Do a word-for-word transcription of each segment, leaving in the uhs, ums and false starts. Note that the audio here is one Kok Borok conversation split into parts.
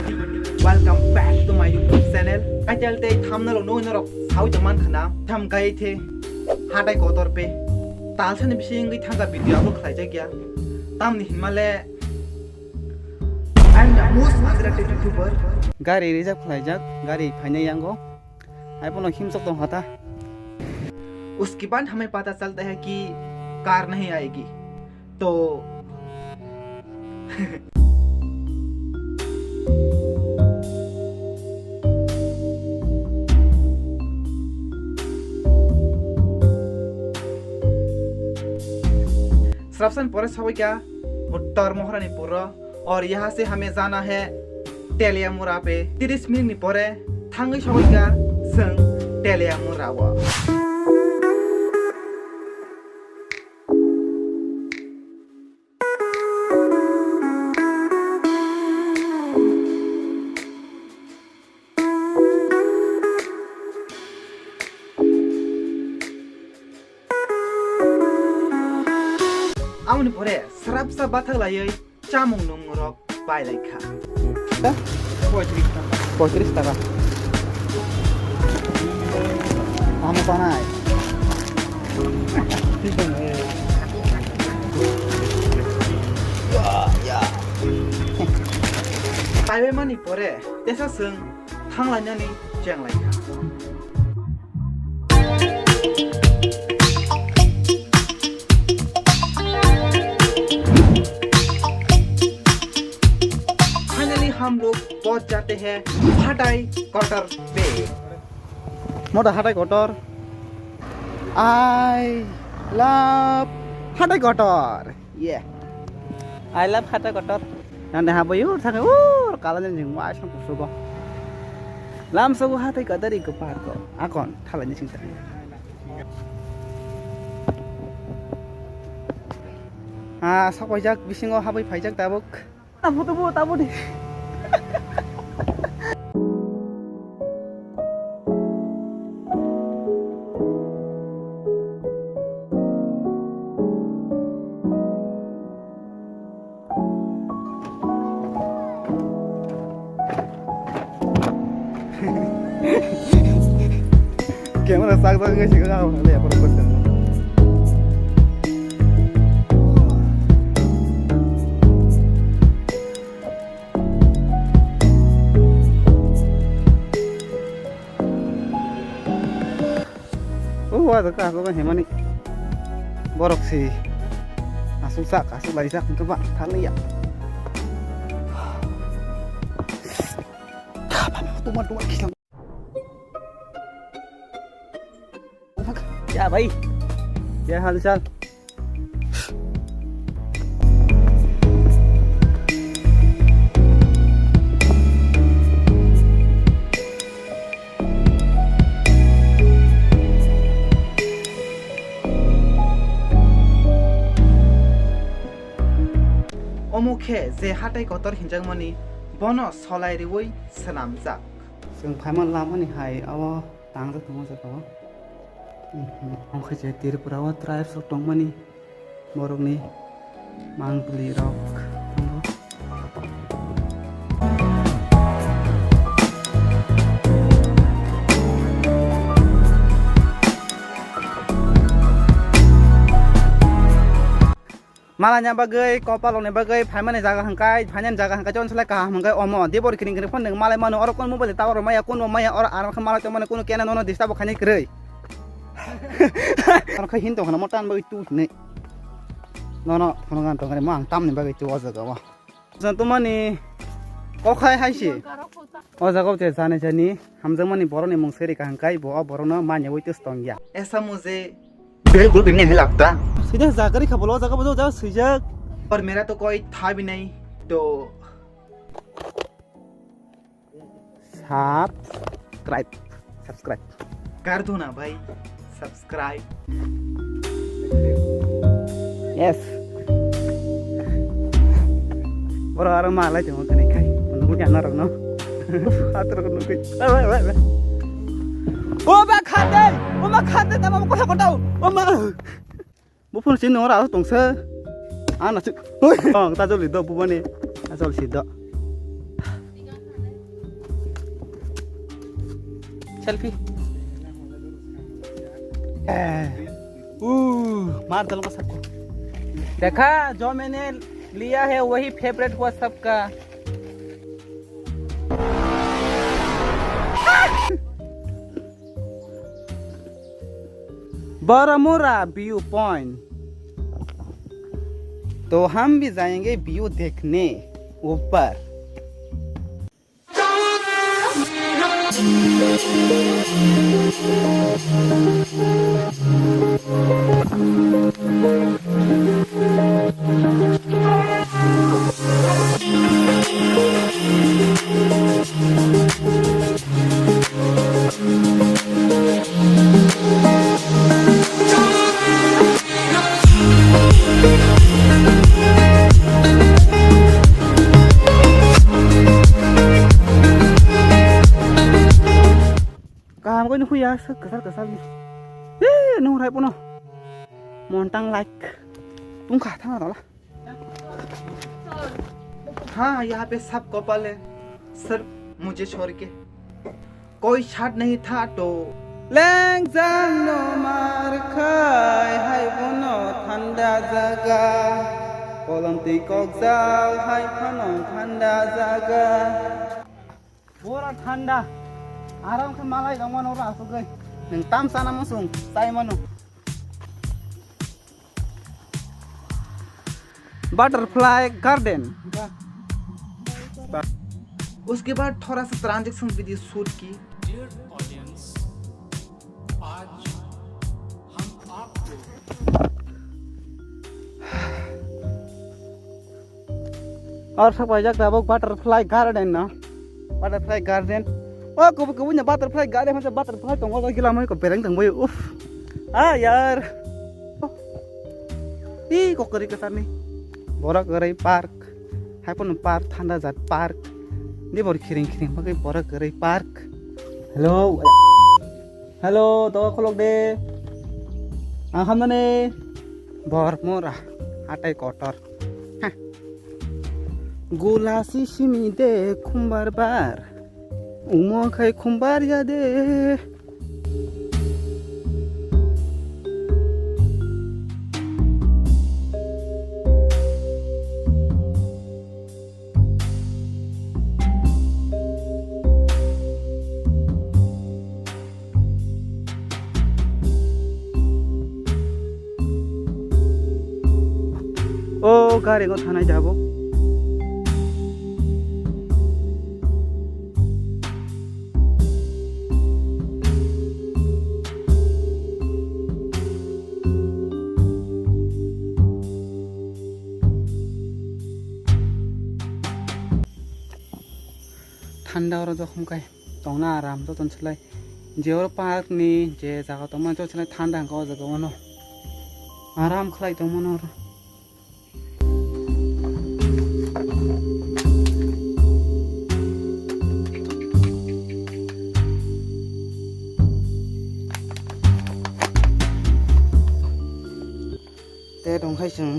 Welcome back to my YouTube channel. Kaital tei thumbnail o nugwi norok sawi tongman khna, tham kai the hatai kotor pe. Talsani bising wngwi thangka video upload khlaijak ya. Tamni hinmale, I'm the most underrated YouTuber. Gari reserve khlaijak, gari phainai yango. Hai bono himsok tong hata. उसके बाद हमें पता चलता है कि कार नहीं आएगी। To srapsan pore sabaikha Uttor Mohorani puro, और यहाँ से हमें जाना है टेलियामुरा पे। Tiris minute ni pore thangwi sabaikha chwng Teliamura o। Aboni pore srapsa bathak laiwi chamung nungrok pai lai kha. Poitris taka. Poitris taka. Ano tanai. Paibai mani pore tesa chwng thanglainani chenglai kha. Finally हम लोग पहुंच जाते हैं हाटाई क्वार्टर पे। Moda hatai kotor. I love hatai kotor. Yeah. I love hatai kotor. Nang de habai ur thang ur kala jeng jeng wai sang kusugo. Lam sogo hatai kotor iko parko. Akon thala ni sing tang. Ah, sok paijak bisingo habai paijak tabuk. Tabuk, tabuk, tabuk di. Camera sak sak wngwi sika kha le borok bwskango. O wa da ka ko hemani borok si asuk sak asuk lai sak to ba thaliya. Tumar tumar kisam. क्या भाई, क्या हाल चाल? Omo khe je hatai kotor hinjakmani, bono solai riwi swnamjak. Chwng phaima lamani hai o tangjak tongo jaga o. Mhm. Omo khe je Tripura o tribes rok tongmani borokni mangpili rok tongo. Malanya bagwi, kopalokni bagwi, phaimani jaga hwnkhai, phainani jaga hwnkhai, chon selai kaham hwnkhai omo. Debor kiring kiring phone nwng malai mano, oro kun mobile tower maya, kun bo maya, oro aram khe malai tongmani, kunu kena nono disturb khainai kwrwi. Oro khe hin tongkhana mo tan bagwi tu hinwi. Nono phone gan tongkhani mo ang tamni bagwi tu o jaga o. Jang tumani kokhai hai se. O jaga o je jani jani hamjakmani borokni mung seri kaham kai bo o borokno manya ui tus tong ya. ऐसा मुझे बिल्कुल भी नहीं लगता। Sida jagari kha bolo jaga bojo jaga swijak. और मेरा तो कोई था भी नहीं तो Subscribe. Subscribe. कर दो ना भाई, subscribe. Yes. Boro aro malai tongma kani kai. Nunggu ya narok no. Atrok nunggu. O ba khate, o ma khate tama ko ko. O ma. Buphang sini ora tongsa. Ana sik. Oi. Oh, ta joli do bubani. Ta jol si do. Selfie. ए, ऊ, मार दल का सबको। देखा, जो मैंने लिया है, वही फेवरेट हुआ सबका। Baramura view point। तो हम भी जाएंगे व्यू देखने ऊपर। Kaham khe nukhuya, swk kwchar kwchar ni. Hee, nung rai pono. Montang like. Tungkha thangna dala. हाँ, यहाँ पे सब कपल है, सिर्फ मुझे छोड़ के। कोई साथ नहीं था तो। Lengjak no mar khai hai bono thanda jaga. Kolom twi kokjak hai phano thanda jaga. Pura thanda. Aram khe malai rok mano oro asugwi. Nwng tam chana muchung chai mano. Butterfly garden. उसके बाद थोड़ा सा transaction video shoot की। Dear audience, आज हम आपको Or sa paijak tabuk butterfly garden no. Butterfly garden. O kubu kubu nya butterfly garden, masa butterfly tongo, gila mai ko bereng tong boy. Uff. Ah, yar. Ih, kok kari kasar ni. Borok kwrwi park. Hai pono park, thanda jat park. Ni bor khiring khiring bagwi borok kwrwi park. Hello. Hello, to khuluk de. Ang hamnani. Bor mora. Hatai kotor. Heh. Gula si simi de khumbar bar. Umo khai khumbar ya de. O gari ngo thanai jabo. Thanda oro jokhom kai tongna aram joto ni slai je oro park ni je jaga tongma joto ni slai thanda hwnka o jaga o no aram khlai tongmano oro. Te tongkhai chwng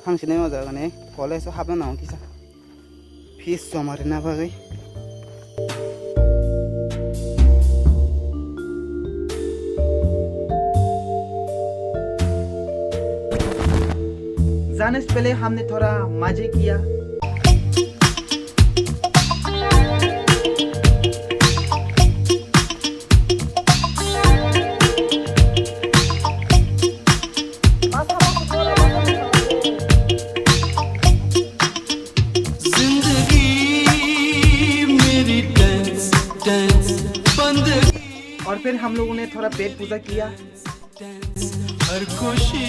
thangsinai o jaga ni college o habna nango kisa fees joma rwna bagwi. जाने से पहले हमने थोड़ा मजे किया। जिंदगी मेरी dance dance बंदगी। और फिर हम लोगों ने थोड़ा पेट पूजा किया। Dance हर खुशी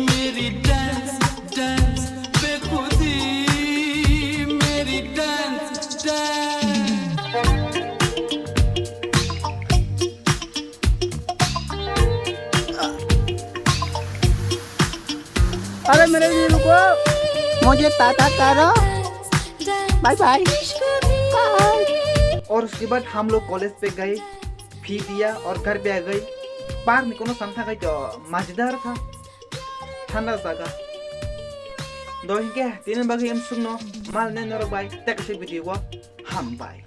मेरी dance dance बेखुदी मेरी dance dance। अरे मेरे लिए रुको, मुझे टाटा करो, bye bye, bye। और उसके बाद हम लोग कॉलेज पे गए, फी दिया और घर पे आ गए। पार्क में कोनो संथा गई तो मजेदार था, ठंडा जगह। दो हिंके तीन बगे हम सुनो, माल ने नरो बाई, तक से वीडियो को हम बाई।